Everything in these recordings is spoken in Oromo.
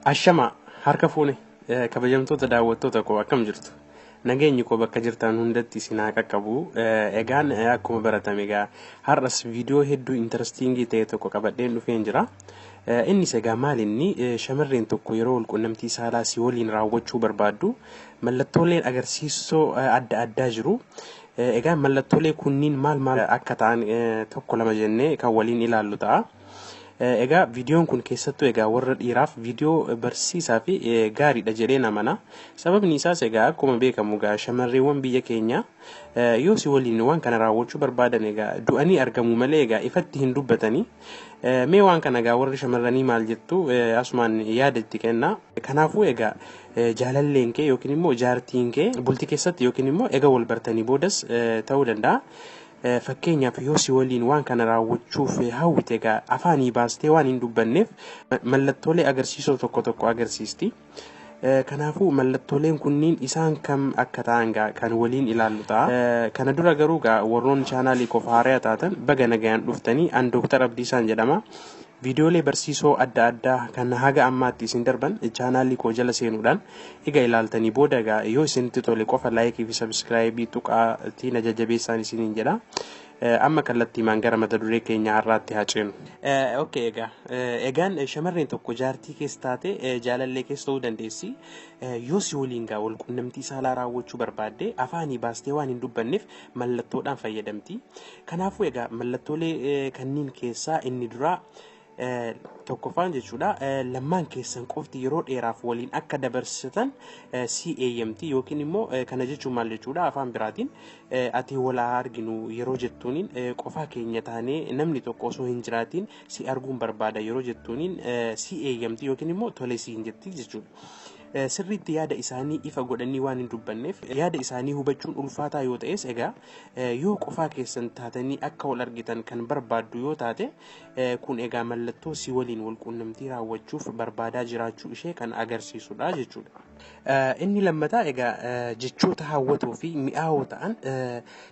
Ashama harka fuune, kabajamtoota daawwattoota koo, akkam jirtu? Nageenyi koo bakka jirtan hundatti isin haa qaqqabu. Egaan akkuma baratame egaa har'as viidiyoo hedduu interesting ta'e tokko qabadheen dhufeen jira. Innis egaa maal inni, shamarreen tokko yeroo walqunnamtii saalaa si waliin raawwachuu barbaaddu mallattooleen agarsiisoo adda addaa jiru. Egaa mallattoolee kunniin maal maal akka ta'an tokko lama jennee kan waliin ilaallu ta'a. Egaa viidiyoon kun keessattuu egaa warra dhiiraaf viidiyoo barsiisaa fi gaariidha jedhee namana. Sababni isaas egaa akkuma beekamu egaa shamarreewwan biyya keenya yoo si waliin waan kana raawwachuu barbaadan egaa du'anii argamu malee egaa ifatti hin dubbatanii. Mee waan kana egaa warri shamarranii maal jettu, asumaan yaada itti kenna. Kanaafuu egaa jaalalleen kee yookiin immoo jaartiin kee bultii keessatti yookiin immoo egaa wal bartanii boodas ta'uu danda'a. Fakkeenyaaf, yoo si waliin waan kana raawwachuuf hawwite egaa afaanii baastee waan hin dubbanneef mallattoolee agarsiisoo tokko tokko agarsiisti. Kanaafuu mallattooleen kunniin isaan kam akka ta'an kan waliin ilaallu ta'a. Kana dura garuu gaa warroonni chaanaalii koof haaraa taatan baga nagayaan dhuftanii. An Dooktar Abdiisaan jedhama. Viidiyoolee barsiisoo adda addaa kan haga ammaatti isin darban chaanaalii koo jala seenuudhaan egaa ilaaltanii booda egaa yoo isinitti tole qofa like fi subscribe tuqaatii na jajjabeessaan isiniin jedha. Amma kallattiimaan gara mata duree keenya har'aatti haa ceenu. Okay, egaa egaan shamarreen tokko jaartii keessa taate, jaalallee keessa ta'uu dandeessi. Yoo si waliin gaa wal qunnamtii saalaa raawwachuu barbaadde afaanii baastee waan hin dubbanneef mallattoodhaan fayyadamti. Kanaafuu egaa mallattoolee kanneen keessaa inni duraa, tokkoffaan jechuudha, lammaan keessan qofti yeroo dheeraaf waliin akka dabarsitan si eeyyamti. Yookiin immoo kana jechuun maal jechuudha, afaan biraatiin ati wal haa arginu yeroo jettuuniin, qofaa keenya taanee namni tokko osoo hin jiraatiin si arguun barbaada yeroo jettuuniin si eeyyamti yookiin immoo tole siin jetti jechuudha. Sirriitti yaada isaanii ifa godhanii waan hin dubbanneef yaada isaanii hubachuun ulfaataa yoo ta'es, egaa yoo qofaa keessan taatanii akka wal argitan kan barbaaddu yoo taate, kun egaa mallattoo si waliin wal quunnamtii raawwachuuf barbaadaa jiraachuu ishee kan agarsiisudha jechuudha. Inni lammataa egaa jechoota hawwatoo fi mi'aawoo ta'an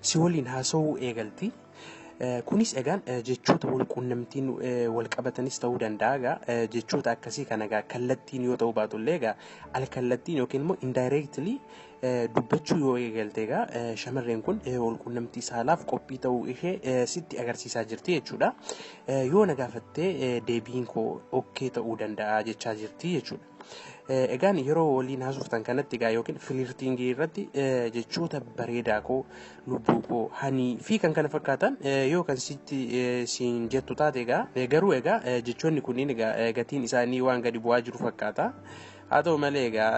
si waliin haasa'uu eegalti. Kunis egaan jechoota wal quunnamtiin wal qabatanis ta'uu danda'a. Egaa jechoota akkasii kana egaa kallattiin yoo ta'uu baatullee egaa al kallattiin yookiin immoo indirectly dubbachuu yoo eegalte, egaa shamarreen kun wal quunnamtii saalaaf qophii ta'uu ishee sitti agarsiisaa jirti jechuudha. Yoo na gaafattee deebiin koo okay ta'uu danda'a jechaa jirti jechuudha. Egaan yeroo waliin haasoftan kanatti egaa yookiin flirting irratti jechoota bareedaa koo, lubbuu koo, honey fi kan kana fakkaatan yoo kan sitti siin jettu taate, egaa garuu egaa jechoonni kunniin egaa gatiin isaanii waan gadi bu'aa jiru fakkaata. Haa ta'u malee egaa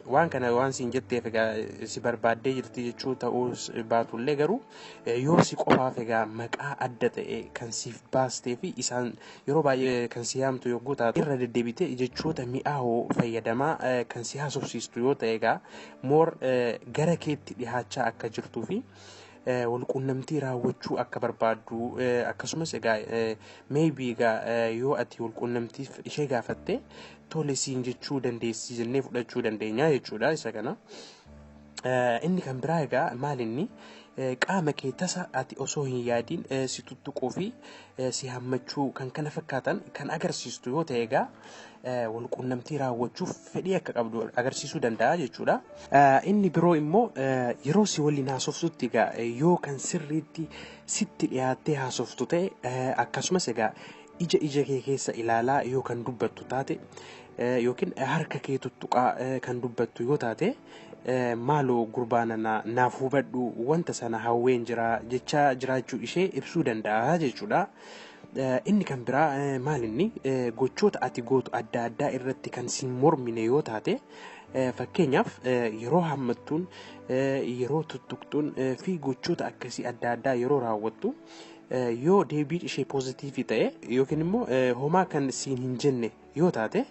waan kana waan siin jetteef egaa si barbaaddee jirti jechuu ta'uus baatullee, garuu yoo si qofaaf egaa maqaa adda ta'e kan siif baastee fi isaan yeroo baay'ee kan si yaamtu yogguu taatu, irra deddeebitee jechoota mi'aawoo fayyadamaa kan si haasofsiistu yoo ta'e, egaa more gara keetti dhihaachaa akka jirtuu fi walquunnamtii raawwachuu akka barbaaddu, akkasumas egaa maybe egaa yoo ati walquunnamtiif ishee gaafatte tole siin jechuu dandeessi jennee fudhachuu dandeenya jechuudha isa kana. Inni kan biraa egaa maal inni, qaama kee tasa ati osoo hin yaadiin si tuttuquu fi si hammachuu kan kana fakkaatan kan agarsiistu yoo ta'e, egaa walquunnamtii raawwachuuf fedhii akka qabdu agarsiisuu danda'a jechuudha. Inni biroo immoo yeroo si waliin haasoftutti egaa yoo kan sirriitti sitti dhiyaattee haasoftu ta'e, akkasumas egaa ija ija kee keessa ilaalaa yoo kan dubbattu taate, yookiin harka kee tuttuqaa kan dubbattu yoo taate, maaloo gurbaana naaf hubadhu, wanta sana hawween jira jechaa jiraachuu ishee ibsuu danda'a jechuudha. Inni kan biraa maal inni, gochoota ati gootu adda addaa irratti kan si mormine yoo taate, fakkeenyaaf yeroo hammattuun, yeroo tuttuqxuun fi gochoota akkasii adda addaa yeroo raawwattu yoo deebiin ishee positive ta'e yookiin immoo homaa kan siin hin jenne yoo taate,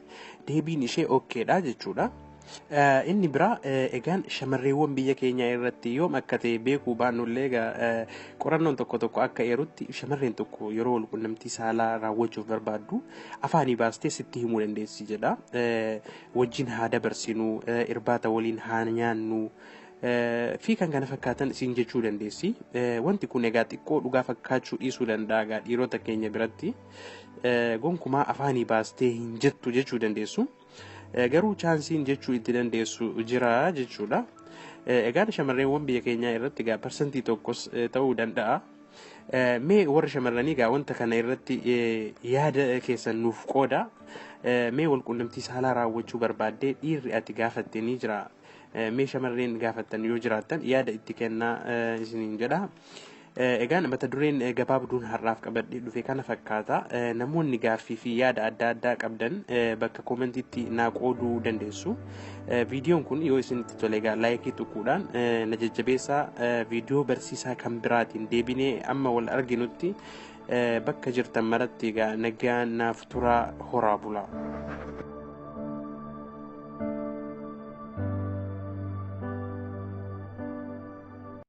deebiin ishee okaydha jechuudha. Inni biraa egaan shamarreewwan biyya keenyaa irratti yoom akka ta'e beekuu baannullee, egaa qorannoon tokko tokko akka eerutti shamarreen tokko yeroo walqunnamtii saalaa raawwachuuf barbaaddu afaanii baastee sitti himuu dandeessi jedha. Wajjin haa dabarsinu, irbaata waliin haa nyaannu fi kan kana fakkaatan siin jechuu dandeessi. Wanti kun egaa xiqqoo dhugaa fakkaachuu dhiisuu danda'a egaa dhiirota keenya biratti. Gonkumaa afaanii baastee hin jettu jechuu dandeessu. Garuu chaansiin jechuu itti dandeessu jira jechuudha. Egaan shamarreewwan biyya keenyaa irratti egaa parsantii tokkos ta'uu danda'a. Mee warri shamarranii egaa wanta kana irratti yaada keessan nuuf qooda. Mee walqunnamtii saalaa raawwachuu barbaaddee dhiirri ati gaafatte ni jira. Mee shamarreen gaafattan yoo jiraattan yaada itti kennaa isiniin jedha. Egaan mata dureen gabaabduun har'aaf qabadhee dhufe kana fakkaata. Namoonni gaaffii fi yaada adda addaa qabdan bakka koomentiitti naa qooduu dandeessu. Viidiyoon kun yoo isinitti tole egaa laayikii tuquudhaan na jajjabeessaa. Viidiyoo barsiisaa kan biraatiin deebinee amma wal arginutti bakka jirtan maratti egaa nagaan naaf turaa, horaa bulaa.